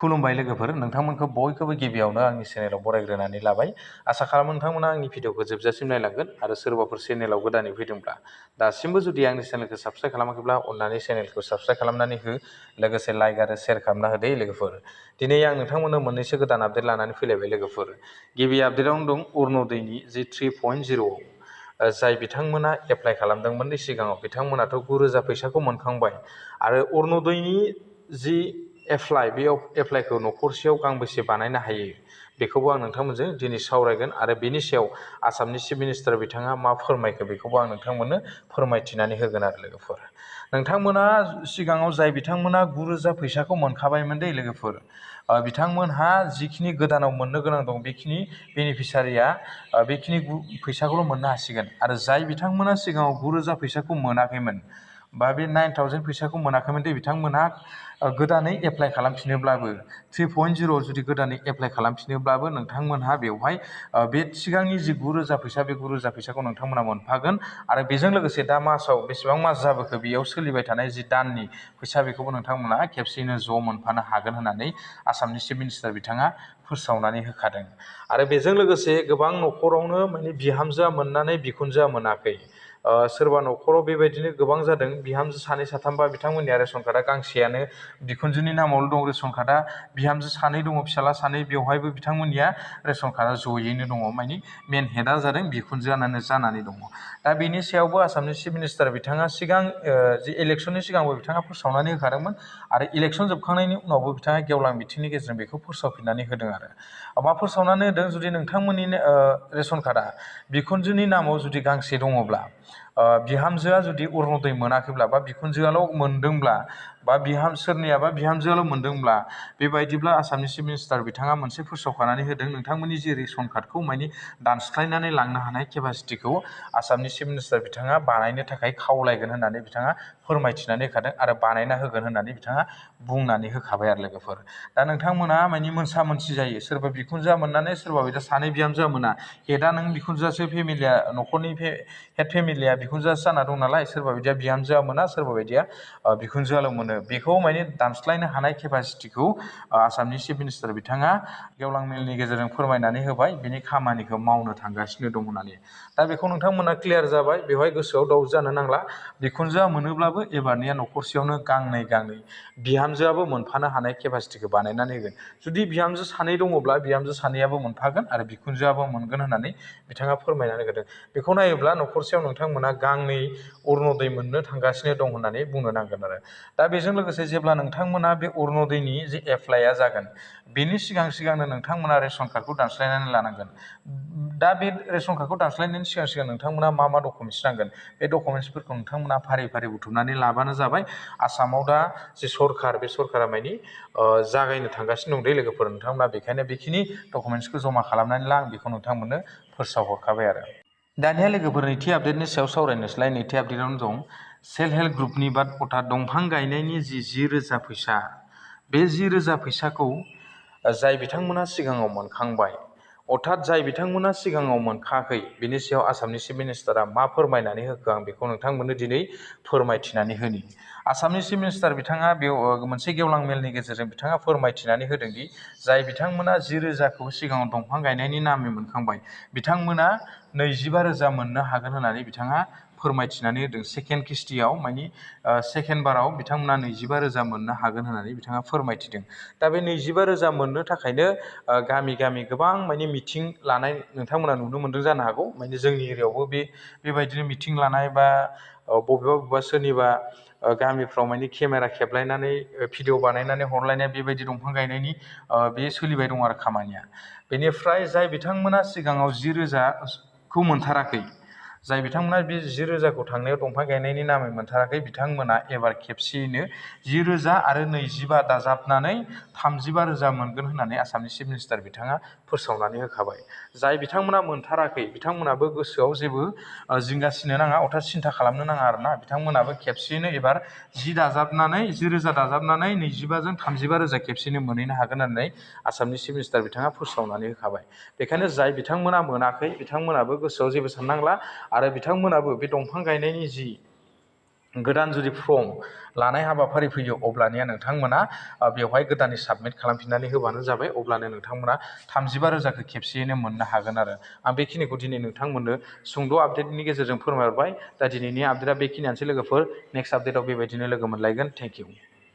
खुलुमबाय लोगोफोर, नोंथांमोनखौ बयखौबो गिबियावनो आंनि चेनेलाव बरायग्रोनानै लाबाय। आसा खालामो नोंथांमोना आंनि भिडिअखौ जोबजासिम नायलांगोन आरो सोरबाफोर चेनेलाव गोदानै फैदोंब्ला दासिमबो जुदि आंनि चेनेलखौ साबस्क्राइब खालामाखैब्ला अननानै चेनेलखौ साबस्क्राइब खालामनानै हो, लोगोसे लाइक आरो शेयार खालामना होदो लोगोफोर। दिनै आं नोंथांमोननो मोननैसो गोदान आपडेट लानानै फैलायबाय लोगोफोर। गिबि आपडेटआवनो दं अरुणदयनि जि 3.0 जाय बिथांमोना एप्लाइ खालामदोंमोननि सिगाङाव बिथांमोनाथ' 9,000 फैसाखौ मोनखांबाय आरो अरुणदयनि जि बे एप्लाइखौ न'खरसेयाव गांबेसे बानायनो हायो बेखौबो आं नोंथांमोनजों दिनै सावरायगोन आरो बेनि सायाव आसामनि चिफ मिनिस्टार बिथाङा मा फोरमायखो बेखौबो आं नोंथांमोननो फोरमायथिनानै होगोन आरो लोगोफोर। नोंथांमोना सिगाङाव जाय बिथांमोना 9,000 फैसाखौ मोनखाबायमोन दे लोगोफोर, बिथांमोनहा जिखिनि गोदानाव मोननो गोनां दं बेखिनि बेनिफिसारिया बेखिनि फैसाखौल' मोननो हासिगोन आरो जाय बिथांमोना सिगाङाव 9,000 फैसाखौ मोनाखैमोन बा बे 9,000 फैसाखौ मोनाखैमोन दे बिथांमोनहा गोदानै एप्लाइ खालामफिनोब्लाबो 3.0 जुदि गोदानै एप्लाइ खालामफिनोब्लाबो नोंथांमोनहा बेवहाय बे सिगांनि जि 9,000 फैसा बे 9,000 फैसाखौ नोंथांमोना मोनफागोन आरो बेजों लोगोसे दा मासाव बेसेबां मास जाबोखो बेयाव सोलिबाय थानाय जि दाननि फैसा बेखौबो नोंथांमोना खेबसेयैनो ज' मोनफानो हागोन होननानै आसामनि चिफ मिनिस्टार बिथाङा फोसावनानै होखादों। आरो बेजों लोगोसे गोबां न'खरावनो माने बिहामजोआ मोननानै बिखुनजोआ मोनाखै। सोरबा न'खराव बेबायदिनो गोबां जादों, बिहामजो सानै साथामबा बिथांमोननिया रेसन कार्डआ गांसेयानो, बिखुनजोनि नामावल' दं रेसन कार्डआ, बिहामजो सानै दङ, फिसाला सानै, बेवहायबो बिथांमोननिया रेसन कार्डआ जयैनो दङ। मानि मेन हेडआ जादों बिखुनजोआनो जानानै दङ। दा बेनि सायावबो आसामनि चिफ मिनिस्टार बिथाङा सिगां जि इलेक्सननि सिगांबो बिथाङा फोसावनानै होखादोंमोन आरो इलेक्सन जोबखांनायनि उनावबो बिथाङा गेवलां मिटिंनि गेजेरजों बेखौ फोसावफिननानै होदों आरो मा फोसावनानै होदों, जुदि नोंथांमोननि रेसन कार्डआ बिखुनजोनि नामाव जुदि गांसे दङब्ला, बिहामजोआ जुदि अरुणदय मोनाखैब्ला बा बिखुनजोआल' मोनदोंब्ला बा सोरनियाबा बिहामजोआल' मोनदोंब्ला, बेबायदिब्ला आसामनि चिफ मिनिस्टार बिथाङा मोनसे फोसावखानानै होदों, नोंथांमोननि जि रेसन कार्डखौ मानि दानस्लायनानै लांनो हानाय केपासिटिखौ आसामनि चिफ मिनिस्टार बिथाङा बानायनो थाखाय खावलायगोन होननानै बिथाङा फोरमायथिनानै होखादों आरो बानायना होगोन होननानै बिथाङा बुंनानै होखाबाय आरो लोगोफोर। दा नोंथांमोना मानि मोनसा मोनसि जायो, सोरबा बिखुनजोआ मोननानै सोरबा बायदिया सानै बिहामजोआ मोना। हेडआ नों बिखुनजोआसो, फेमिलिया न'खरनि हेड फेमिलिया बिखुनजोआसो जाना दं नालाय, सोरबा बायदिया बिहामजोआ मोना, सोरबा बायदिया बिखुनजोआल' मोनो। बेखौ माने दानस्लायनो हानाय केपासिटिखौ आसामनि चिफ मिनिस्टार बिथाङा गेवलां मेलनि गेजेरजों फोरमायनानै होबाय, बिनि खामानिखौ मावनो थांगासिनो दं होननानै। दा बेखौ नोंथांमोना क्लियार जाबाय, बेवहाय गोसोआव दाउट जानो नांला। बिखुनजोआ मोनोब्लाबो एबारनिया न'खरसेयावनो गांनै गांनै, बिहामजोआबो मोनफानो हानाय केपासिटिखौ बानायनानै होगोन। जुदि बिहामजो सानै दङब्ला बिहामजो सानैयाबो मोनफागोन आरो बिखुनजोआबो मोनगोन होननानै बिथाङा फोरमायनानै होदों। बेखौ नायोब्ला न'खरसेयाव नोंथांमोना गांनै अरुणदय मोननो थांगासिनो दं होननानै बुंनो नांगोन आरो। दा बेजों लोगोसे जेब्ला नोंथांमोना बे अरुणदयनि जे एप्लाइआ जागोन, बेनि सिगांनो नोंथांमोना रेसन कार्डखौ दानस्लायनानै लानांगोन। दा बे रेसन कार्डखौ दानस्लायनायनि सिगां नोंथांमोना मा मा डकुमेन्टस नांगोन, बे डकुमेन्टसफोरखौ नोंथांमोना फारि फारि बुथुमनानै लाबानो जाबाय। आसामाव दा जे सरकार, बे सरकारा मानि जागायनो थांगासिनो दं दे लोगोफोर। नोंथांमोना बेखायनो बेखिनि डकुमेन्टसखौ जमा खालामनानै ला, आं बेखौ नोंथांमोननो फोसावहरखाबाय आरो। दानिया लोगोफोर नैथि आपडेटनि सायाव सावरायनोसैलाय। नैथि आपडेटआवनो दं सेल्फ हेल्प ग्रुपनि बा अर्थात दंफां गायनायनि जि 10,000 फैसा, बे 10,000 फैसाखौ जाय बिथांमोना सिगाङाव मोनखांबाय, अर्थात जाय बिथांमोना सिगाङाव मोनखायाखै, बिनि सायाव आसामनि चिफ मिनिस्टारा मा फोरमायनानै होखो आं बेखौ नोंथांमोननो दिनै फोरमायथिनानै होनि। आसामनि चिफ मिनिस्टार बिथाङा बेयाव मोनसे गेवलां मेलनि गेजेरजों बिथाङा फोरमायथिनानै होदोंदि जाय बिथांमोना 10,000खौ सिगाङाव दंफां गायनायनि नामै मोनखांबाय, बिथांमोना 25,000 मोननो हागोन होननानै बिथाङा फोरमायथिनानै होदों। सेकेन्ड किस्तियाव मानि सेकेन्ड बाराव बिथांमोना 25,000 मोननो हागोन होननानै बिथाङा फोरमायथिदों। दा बे 25,000 मोननो थाखायनो गामि गामि गोबां मानि मिटिं लानाय नोंथांमोना नुनो मोन्दों जानो हागौ। मानि जोंनि एरियायावबो बेबायदिनो मिटिं लानाय बा बबेबा सोरनिबा गामिफ्राव मानि केमेरा खेबलायनानै भिडिअ बानायनानै हरलायनाय, बेबायदि दंफां गायनायनि बे सोलिबाय दं आरो खामानिया। बेनिफ्राय जाय बिथांमोना सिगाङाव 10,000खौ मोनथाराखै, जाय बिथांमोना बे 10,000खौ थांनायाव दंफां गायनायनि नामै मोनथाराखै, बिथांमोना एबार खेबसेयैनो 10,000 आरो 25 दाजाबनानै 35,000 मोनगोन होननानै आसामनि चिफ मिनिस्टार बिथाङा फोसावनानै होखाबाय। जाय बिथांमोना मोनथाराखै, बिथांमोनाबो गोसोआव जेबो जिंगासिनो नाङा, अर्थात सिन्था खालामनो नाङा आरोना। बिथांमोनाबो खेबसेयैनो एबार 10,000 दाजाबनानै 25जों 35,000 खेबसेयैनो मोनहैनो हागोन होननानै आसामनि चिफ मिनिस्टार बिथाङा फोसावनानै होखाबाय। बेखायनो जाय बिथांमोना मोनाखै, बिथांमोनाबो गोसोआव जेबो साननांला आरो बिथांमोनाबो बे दंफां गायनायनि जि गोदान जुदि फर्म लानाय हाबाफारि फैयो अब्लानिया नोंथांमोना बेवहाय गोदानै साबमिट खालामफिननानै होबानो जाबाय। अब्लानो नोंथांमोना 35,000खौ खेबसेयैनो मोननो हागोन आरो आं बेखिनिखौ दिनै नोंथांमोननो सुंद' आपडेटनि गेजेरजों फोरमायहरबाय। दा दिनैनि आपडेटआ बेखिनियानोसै लोगोफोर। नेक्स्ट आपडेटआव बेबायदिनो लोगो मोनलायगोन। Thank you.